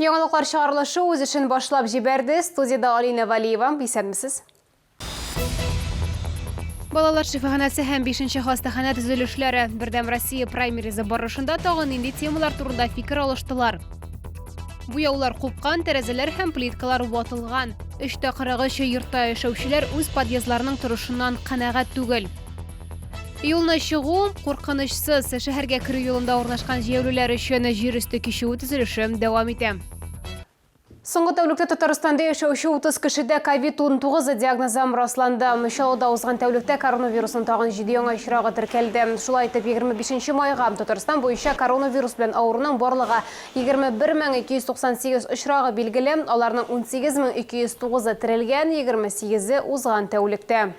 Яңалыклар чыгарылышы үз эшен башлап җибәрде. Студиядә Алина Валиева. Исәнмесез. Балалар шифаханәсе һәм 5 хастаханә төзелешләре. Бердәм Россия праймеризы барышында тагын нинди темалар турында фикер алыштылар? Буяулар купкан, тәрәзәләр һәм плиткалар ватылган. 3 тә 43 йортта яшәүчеләр үз подъездларының торышыннан канәгать түгел. Юлны чыгу куркынычсыз. Шәһәргә керү юлында урнашкан җәяүлеләр өчен җир өсте кичүе төзелеше дәвам итә. Соңгы тәүлектә Татарстанда яшәүче 30 кешедә COVID-19 диагнозы расланды. Чаллыда узган тәүлектә коронавирусның тагын 7 яңа очрагы теркәлде. Шулай итеп, 25 майга Татарстан буенча коронавирус белән авыруның барлыгы 21 298 очрагы билгеле. Аларның 18 209-ы терелгән, 28-е узган тәүлектә.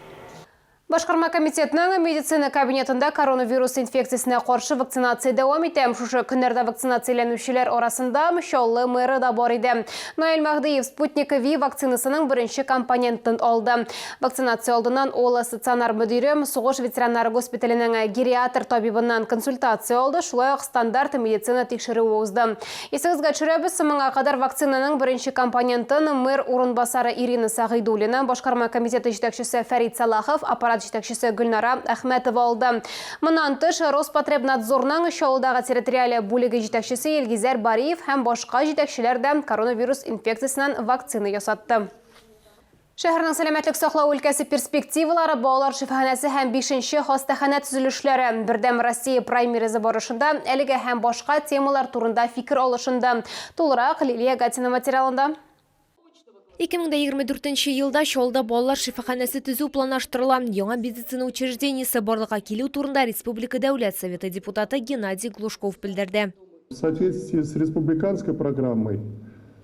Башкарма комитетның медицина кабинетында коронавирус инфекциясенә каршы вакцинация дәвам итә. Шушы көннәрдә вакцинацияләнүчеләр арасында Чаллы мэры да бар иде. Наил Мәһдиев Спутник Ви вакцинасының беренче компонентын алды. Вакцинация алдыннан ул стационар мөдире, сугыш ветераннары госпиталенең гериатр табибыннан консультация алды, шулай ук стандарт медицина тикшерүе узды. Исегезгә төшерәбез, моңа кадәр вакцинаның беренче компонентын мэр урынбасары Ирина Сәгыйдуллина, башкарма комитеты җитәкчесе Фәрит Сәлахов, аппарат җитәкчесе Гөлнара Әхмәтова алды. Моннан тыш, Роспотребнадзорның Чаллыдагы территориаль бүлеге җитәкчесе Илгизәр Бариев һәм башка җитәкчеләр дә коронавирус инфекциясеннән вакцина ясатты. Шәһәрнең сәламәтлек саклау өлкәсе перспективалары, балалар шифаханәсе һәм 5 хастаханә төзелешләре, Бердәм Россия праймеризы барышында әлеге һәм башка темалар турында фикер алышынды. Тулырак Лилия Гатина материалында. 2024 елда Чаллыда балалар шифаханәсе төзү планлаштырыла. Яңа медицина учреждениесе барлыкка килү турында Республика Дәүләт Советы депутаты Геннадий Глушков белдерде. В соответствии с республиканской программой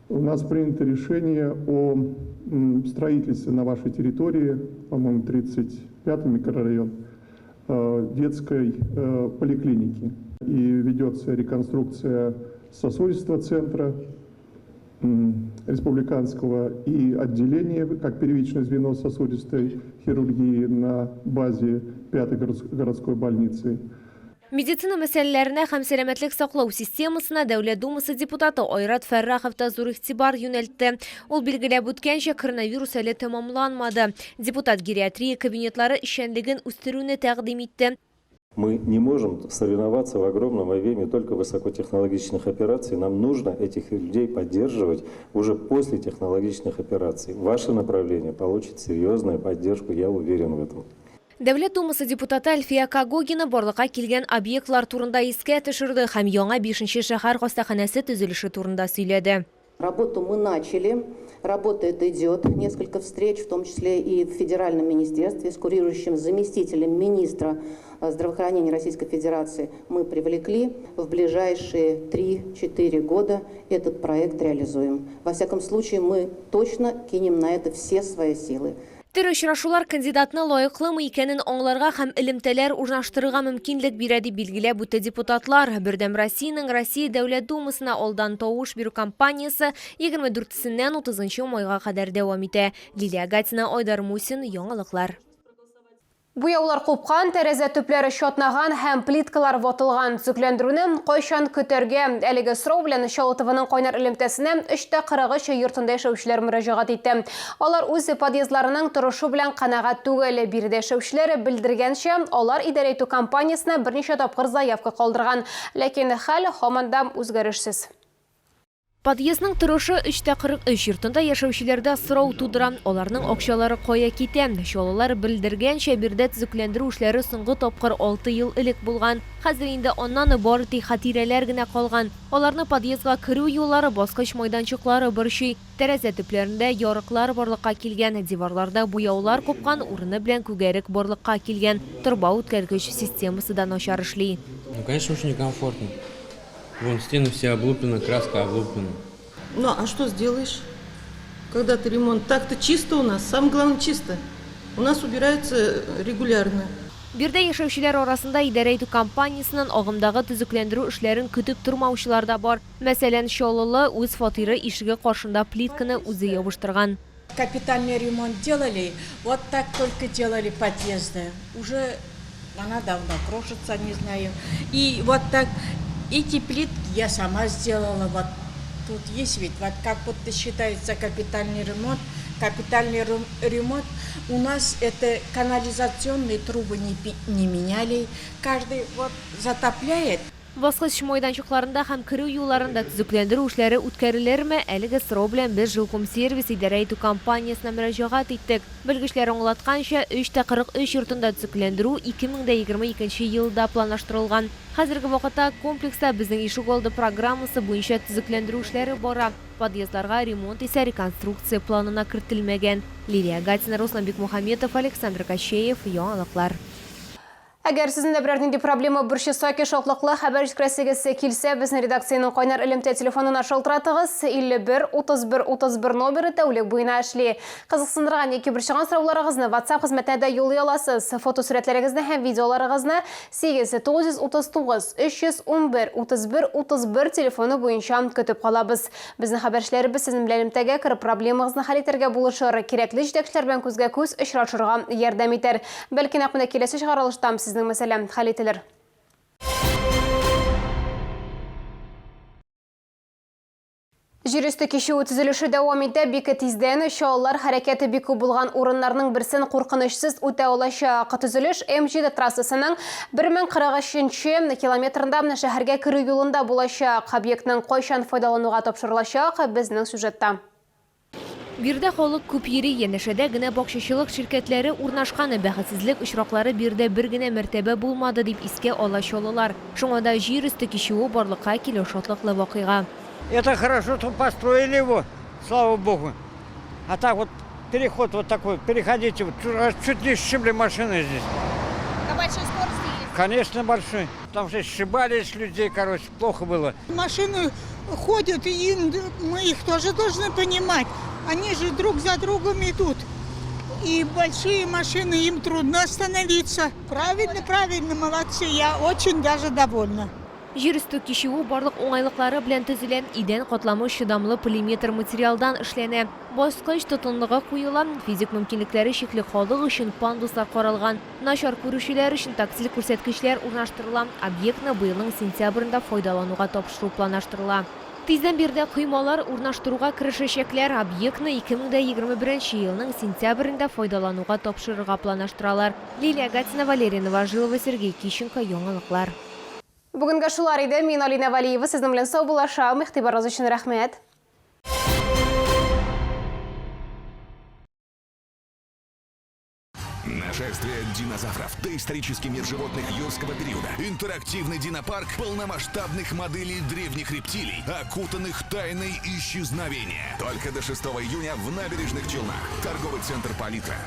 у нас принято решение о строительстве на вашей территории, по-моему, 35-й микрорайон, детской поликлиники. И ведется реконструкция сосудистого центра республиканского и отделение как первичное звено сосудистой хирургии на базе 5-й городской больницы. Медицина мәсьәләләренә һәм сәламәтлек саклау системасына Дәүләт Думасы депутаты Айрат Фәррахов та зур игътибар юнәлтте. Ул билгеләп үткәнчә, коронавирус әле тәмамланмады. Депутат гериатрия кабинетлары эшчәнлеген үстерүне тәкъдим итте. Мы не можем соревноваться в огромном объеме только высокотехнологичных операций. Нам нужно этих людей поддерживать уже после технологичных операций. Ваше направление получит серьезную поддержку, я уверен в этом. Дәүләт Думасы депутаты Әлфия Когогина барлыкка килгән объектлар турында искә төшерде һәм яңа 5 шәһәр хастаханәсе төзелеше турында сөйләде. Работу мы начали, работа эта идет, несколько встреч, в том числе и в Федеральном министерстве с курирующим заместителем министра здравоохранения Российской Федерации мы привлекли. В ближайшие 3-4 года этот проект реализуем. Во всяком случае, мы точно кинем на это все свои силы. Тере очрашулар кандидатны лаеклымы икәнен аңларга һәм элемтәләр урнаштырырга мөмкинлек бирә, дип билгеләп үтте депутатлар. Бердәм Россиянең Россия Дәүләт Думасына алдан тавыш бирү кампаниясе 24-сеннән 30 майга кадәр дәвам итә. Лилия Гатина, Айдар Мусин, Яңалыклар. Буяулар купкан, тәрәзә төпләре чатнаган һәм плиткалар ватылган. Төзекләндерүне кайчан көтәргә? Әлеге сорау белән Чаллы ТВның кайнар элемтәсенә 3 тә 43 йортында яшәүчеләр мөрәҗәгать итте. Алар үз подъездларының торышы белән канәгать түгел. Биредә яшәүчеләр белдергәнчә, алар идарә итү компаниясенә берничә тапкыр заявка калдырган. Ләкин хәл һаман да үзгәрешсез. Подъездның торышы 3 тә 43 йортында яшәүчеләрдә сорау тудыра. Аларның акчалары кая китә? Чаллылар белдергәнчә, биредә төзекләндерү эшләре соңгы тапкыр 6 ел элек булган. Хәзер инде аннан бары тик хатирәләр генә калган. Аларны подъездга керү юллары, баскыч майданчыклары борчый. Тәрәзә төпләрендә ярыклар барлыкка килгән, диварларда буяулар купкан, урыны белән күгәрек барлыкка килгән, торба үткәргеч системасы да начар эшли. Ну, конечно, очень некомфортно. Вон стены все облуплены, краска облуплена. Ну, а что сделаешь, когда ты ремонт? Так-то чисто у нас, самое главное, чисто. У нас убираются регулярно. Биредә яшәүчеләр арасында идарә итү компаниясеннән агымдагы төзекләндерү эшләрен көтеп тормаучылар да бар. Мәсәлән, Чаллылы үз фатиры ишеге каршында плитканы үзе ябыштырган. Капитальный ремонт делали, вот так только делали подъезды. Уже она давно крошится, не знаю. И вот так эти плитки я сама сделала, вот. Тут есть ведь, вот как будто считается капитальный ремонт. Капитальный ремонт у нас это канализационные трубы не меняли. Каждый вот затопляет. Баскыч майданчыкларында һәм керү юлларында төзекләндерү эшләре үткәрелерме? Әлеге сорау белән без Жилкомсервис идарә итү компаниясенә мөрәҗәгать иттек. Белгечләр аңлатканча, 3 тә 43 йортында төзекләндерү 2022 елда планлаштырылган. Хәзерге вакытта комплекста Безнең ишегалды программасы буенча төзекләндерү эшләре бара. Подъездларга ремонт исә реконструкция планына кертелмәгән. Лилия Гатина, Руслан Бикмухаметов, Александр Кощеев, Яңалыклар. Әгәр сезне дә берәр нинди проблема борчыса, яки шатлыклы хәбәр җиткерәсегез килсә, безнең редакциянең кайнар элемтә телефонына шалтыратыгыз. 51 31 31 номеры тәүлек буена эшли. Кызыксындырган яки борчыган сорауларыгызны WhatsApp хезмәтенә дә юллый аласыз. Фотосурәтләрегезне һәм видеоларыгызны 8 939 311 31 31 телефоны буенча көтеп калабыз. Безнең хәбәрчеләребез сезнең белән элемтәгә кереп, проблемагызны хәл итәргә булышыр, кирәкле җитәкчеләр белән күзгә-күз очрашырга ярдәм итәр. Бәлки нәкъ менә киләсе чыгарылышта сезнең мәсьәлә хәл ителер. Җир өсте кичүе төзелеше дәвам итә. Бик тиздән Чаллылар хәрәкәте бик күп булган урыннарның берсен куркынычсыз үтә алачак. Төзелеш М7 трассасының 1043 нче километрында шәһәргә керү юлында булачак. Объектның кайчан файдалануга тапшырылачак, безнең сюжетта. Биредә халык күп йөри, янәшәдә генә бакчачылык ширкәтләре урнашкан. Бәхетсезлек очраклары биредә бер генә мәртәбә булмады, дип искә ала чаллылар. Шуңа да җир өсте кичүе барлыкка килү шатлыклы вакыйга. Это хорошо, что построили его, слава богу. А так вот переход вот такой, переходите, вот, чуть не сшибли машины здесь. На большой скорости ездили? Конечно, большой. Потому что сшибались людей, короче, плохо было. Машины ходят, и им, мы их тоже должны понимать. Они же друг за другом идут. И большие машины, им трудно остановиться. Правильно, правильно, молодцы. Я очень даже довольна. Җир өсте кичүе барлык уңайлыклары белән төзелә. Идән катламы чыдамлы полиметр материалдан эшләнә. Баскыч тотынлыгы куела. Физик мөмкинлекләре чикле халык өчен пандуслар каралган. Начар күрүчеләр өчен тактиль күрсәткечләр урнаштырыла. Объектны быелның сентябрендә файдалануга тапшыру планлаштырыла. Тиздән биредә коймалар урнаштыруга керешәчәкләр. Объектны 2021 елның сентябрендә файдалануга тапшырырга планлаштыралар. Лилия Гатина, Валерия Новожилова, Сергей Кищенко, Яңалыклар. Бүгенгә шулар иде. Мин Алинә Вәлиева сезнең белән саубуллашам. Игътибарыгыз өчен рәхмәт. Нашествие динозавров. Доисторический мир животных юрского периода. Интерактивный динопарк полномасштабных моделей древних рептилий, окутанных тайной исчезновения. Только до 6 июня в Набережных Челнах. Торговый центр «Палитра».